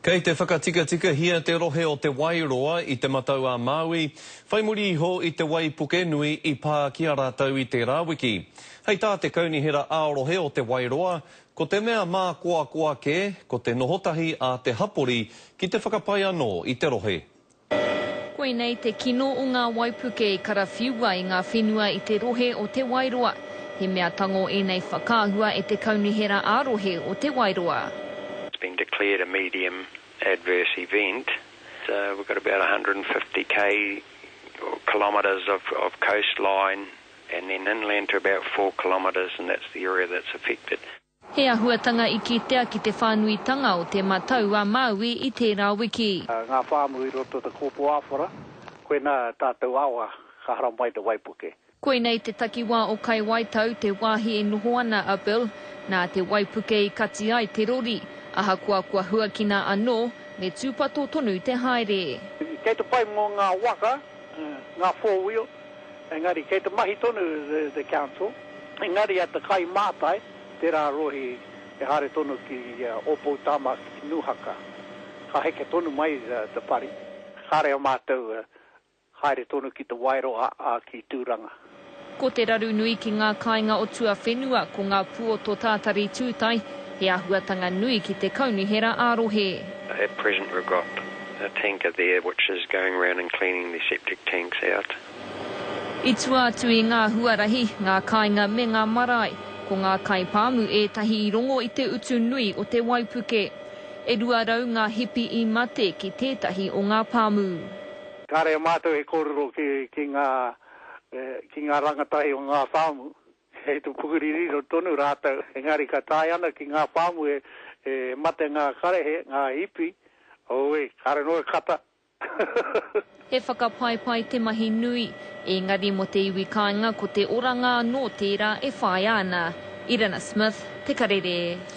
Kei te whakatikatikahia te rohe o Te Wairoa i Te Matau-a-Māui, whai muri iho i te waipuke nui i pā ki a rātou i tērā wiki. Hei tā te Kaunihera ā-Rohe o Te Wairoa, ko te mea mākoakoa kē, ko te noho tahi a te hapori ki te whakapai anō i te rohe. Koinei te kino o ngā waipuke i karawhiua i ngā whenua i te rohe o Te Wairoa. He mea tango ēnei whakaahua e te Kaunihera ā-Rohe o Te Wairoa. It's been declared a medium adverse event. So we've got about 150k kilometres of, of coastline and then inland to about 4 kilometres and that's the area that's affected. He ahuatanga i kitea ki te whānuitanga o Te Matau a Māui i tērā wiki. Ngā whāmu i roto te kōpō āwhara, koinā tātou awa ka haramai te waipuke. Koinei te takiwā o Kaiwaitau, te wāhi e noho ana a Bill. Nā te waipuke i kati ai te rori. Ahakoa kua huakina anō, me tūpato tonu te haere. Kei te pai mō ngā waka, ngā four wheel, engari kei te mahi tonu te council, engari a te kaimātai, Tērā rohe e haere tonu ki Ōpoutama ki Nūhaka. Ka heke tonu mai te pari. Kāre a mātou haere tonu ki Te Wairoa ā ki Tūranga. Ko te raru nui ki ngā kāinga o tuawhenua ko ngā puoto tātari tūtai, he āhuatanga nui ki te kaunihera ā-rohe. At present we've got a tanker there which is going round and cleaning the septic tanks out. I tua atu i ngā huarahi, ngā kāinga me ngā marae, ko ngā kaipāmu ētahi i rongo i te utu nui o te waipuke. E 200 ngā hipi i mate ki tētahi o ngā pāmu. Kāre a mātou he kōrero ki ngā ki ngā rangatahi o ngā pāmu. Kei te pukuririro tonu rātou, engari ka tae ana ki ngā pāmu e mate ngā karehe, ngā hipi, oi, kāre noa e kata. He whakapaipai te mahi nui, ēngari mō te iwi kāinga ko te oranga anō tērā e whāia ana. Irina Smith, Te Karere.